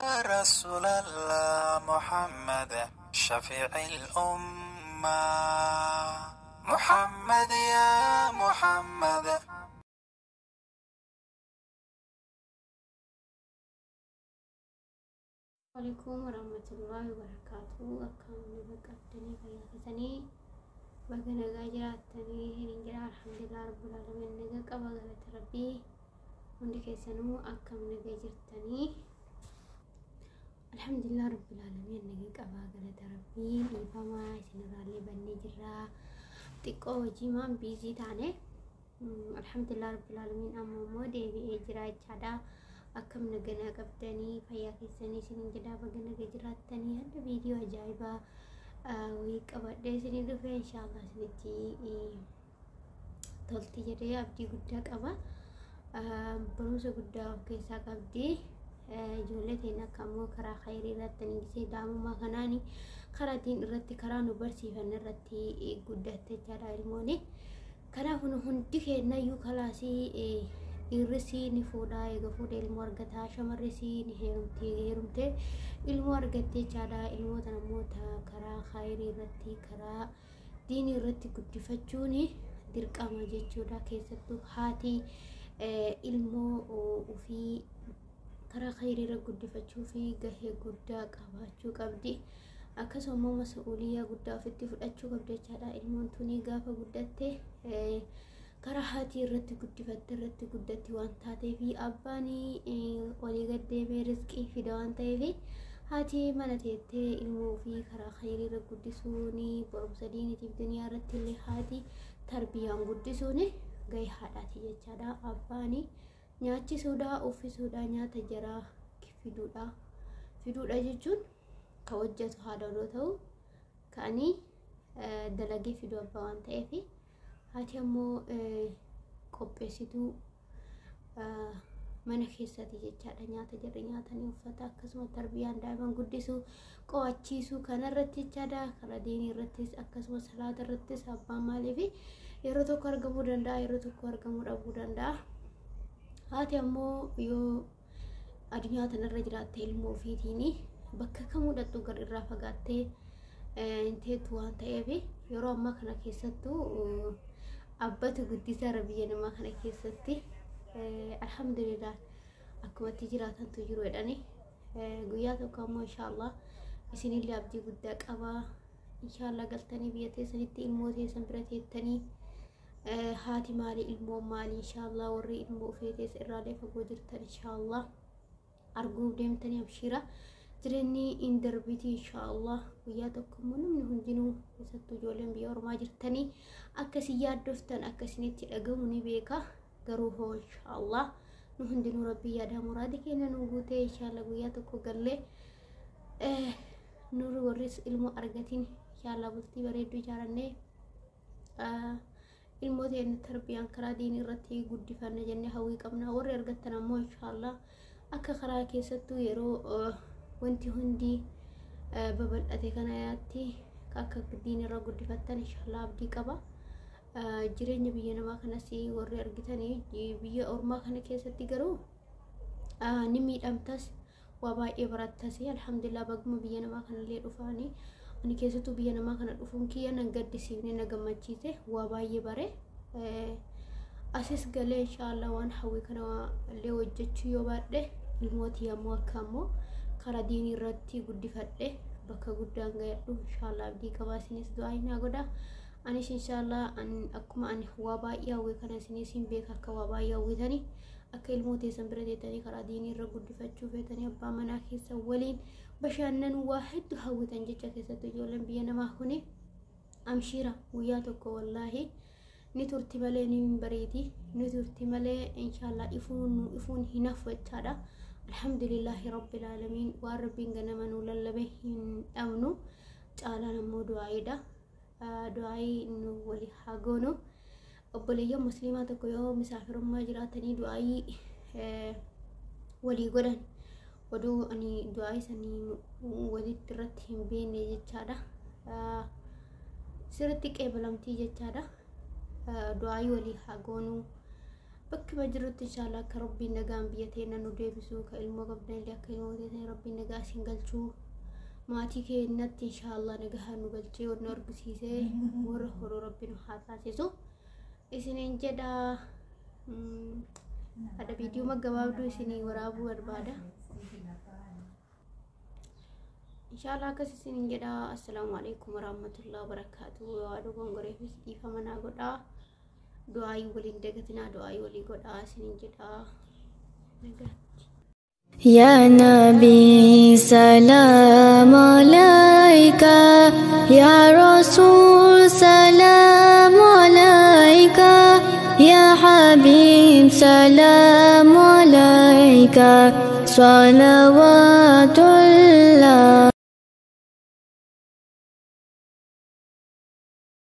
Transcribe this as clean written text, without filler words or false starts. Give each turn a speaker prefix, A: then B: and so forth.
A: رسول الله محمد شفيع الأمة محمد يا محمد.
B: Alaikum warahmatullahi wabarakatuh. Akkam naga qabdanii fayyaa keessanii baga nagaa jiraattanii hin jira. Alhamdulillah rabbil alamin, naga qaba, galata rabbii. Hundi keessanuu akkam naga jirtanii? Alhamdulillah rabbil alamin, naga qaba, galata rabbii. Dhiifamaa isinirraallee bannee jirra, xiqqoo hojii maan busy taane. Alhamdulillah rabbil alamin, amma immoo deebi'ee jira jechaadha. Akkam naganaa qabdanii fayyaa keessanii isin jedhaa, baga naga jiraattanii. Hadda viidiyoo ajaa'ibaa wayii qabadhee isinii dhufe, inshaallah isinitti tolti jedhee abdii guddaa qaba. Barumsa guddaa of keessaa qabdi. Ijoollee teenya akka ammoo karaa khayrii irratti gisee daa'imummaa kanaani karaa ittiin irratti karaa nu barsiifanne irratti guddatte jechaadha ilmooni. Kanaaf nu hundi keenyayyuu kalaasii dhiirrisii ni fuudhaa, eega fuudhee ilmoo argataa, shamarrisii ni heerumti, heerumtee ilmoo argatte jechaadha. Ilmoo tana immoo karaa khayrii irratti, karaa diinii irratti guddifachuun dirqama jechuudha. Keessattuu haati ilmoo ofii karaa khayrii irra guddifachuu fi gahee guddaa qabaachuu qabdi. Akkasuma immoo mas'uuliyyaa guddaa ofitti fudhachuu qabdi jechaadha. Ilmoon tuni gaafa guddatte karaa haatii irratti guddifatte irratti guddatti waan taateef, abbaan olii gad deemee rizqii fida waan ta'eef, haati mana teettee ilmoo ofii karaa khayrii irra guddisuun, barumsa diiniitiif duniyaa irratti illee haati tarbiyaan guddisuun gahee haadhaati jechaadha. Abbaan nyaachisuudha, uffisuudha, nyaata jaraa fiduudha. Fiduudha jechuun ka hojjetu haadha yoo ta'u, ka'anii dalagee fidu abbaa waan ta'eef, haati ammoo qopheessituu mana keessatti jechaadha. Nyaata jarri nyaatanii, uffata, akkasuma tarbiyaan daa'imman guddisuu, qo'achiisuu kanarratti jechaadha. Karaa diinii irrattis akkasuma salaata irrattis abbaan maaliif yeroo tokko argamuu danda'a, yeroo tokko argamuu dhabuu danda'a. Haati ammoo yoo addunyaa tanarra jiraatte ilmoo ofiitiin bakka kamuu dhaqxu gar irraa fagaattee hin teettu waan ta'eef, yeroo ammaa kana keessattuu abbatu guddisaara biyya namaa kana keessatti. Alhamdulillah, akkumatti jiraatantu jiru jedhani. Guyyaa tokko ammoo inshaallah isinillee abdii guddaa qabaa, inshaallah galtanii biyya teessanitti ilmoo teessan bira teettanii haati maali, ilmoo maali, inshaallah warri ilmoo ofii teessa irraalee fagoo jirtan inshaallah arguuf deemtanii. Abshiira, jireenyi hin darbiti. Inshaallah guyyaa tokko immoo namni hundinuu, keessattuu ijoolleen biyya ormaa jirtanii, akkasii yaaddoftan akkasinitti dhagamu ni beeka. Garuu hoo inshaallah nu hundinuu rabbii yaadaa muraadi keenya nu guutee, inshaallah guyyaa tokko gallee nurri warris ilmoo argatiin inshaallah bultii bareedduu ijaarannee ilmoo teenya tarbiyaan karaa diinii irratti guddifanna jennee hawwii qabna. Warri argattan ammoo inshaallah akka karaa keessattuu yeroo wanti hundi babal'ate kanatti akka diinii irra guddifattan inshaallah abdii qaba. Jireenya biyya namaa kanas warri argitanii, biyya ormaa kana keessatti garuu ni miidhamtas, waa baay'ee barattas. Alhamdulillah, baguma biyya namaa kanallee dhufaanii. Ani keessattuu biyya namaa kana dhufuun kiyya nan gaddisiifne, na gammachiise, waa baay'ee bare. Asis galee inshaallah waan hawwii kana illee hojjechuu yoo baadhe, ilmootii ammoo akka ammoo karaa diinii irratti guddifadhe bakka guddaan gahadhu inshaallah abdii qabaa. Isinis du'aa naa godha. Anis inshaallah akkuma ani waa baay'ee hawwii kana isinis hin beeka akka waa baay'ee hawwitanii, akka ilmoo teessan bira teettanii karaa diinii irra guddifachuu feetanii, abbaa manaa keessa waliin bashannanuu waa hedduu hawwitan jecha. Keessattuu ijoolleen biyya namaa kuni, amshiira, guyyaa tokko wallaahi ni turti malee ni hin bareeti, ni turti malee inshaallah ifuun ifuun hin hafu jechaadha. Alhamdulillahi rabbil aalamiin, waan rabbiin ganama nu lallabe hin dhabnu. Caalaan ammoo du'aayiidha. Du'aayii nu wali haa goonu. Obboleeyyan musliimaa tokko yoo misaafirummaa jiraatanii du'aayii walii godhan, oduu ani du'aayii sanii walitti irratti hin beekne jechaadha. Sirriitti qeebalamtii jechaadha. Du'aayii walii haa goonu. Bakkuma jirrutti inshaallah akka Rabbiin nagaan biyya teenya nu deebisu, ka ilmoo qabdan illee akka ilmoo teenya Rabbiin nagaa isin galchuu, maatii keenyatti inshaallah nagaa nu galchee warra nu argisiisee warra horuu Rabbi nu haa taasisu isiniin jedha. Hadha viidiyoo gabaabduu isinii waraabuu barbaada. Inshaallah akkas isiniin jedha. Assalaamu alaikum warahmatullahi wabarakaatu. Waa dogongoreefis dhiifama naa godhaa. Du'aayii waliin dagatinaa, du'aayii walii godhaa isiniin jedha. Nagaatti.
C: يا نبي سلام عليك، يا رسول سلام عليك، يا حبيب سلام عليك، صلوات الله.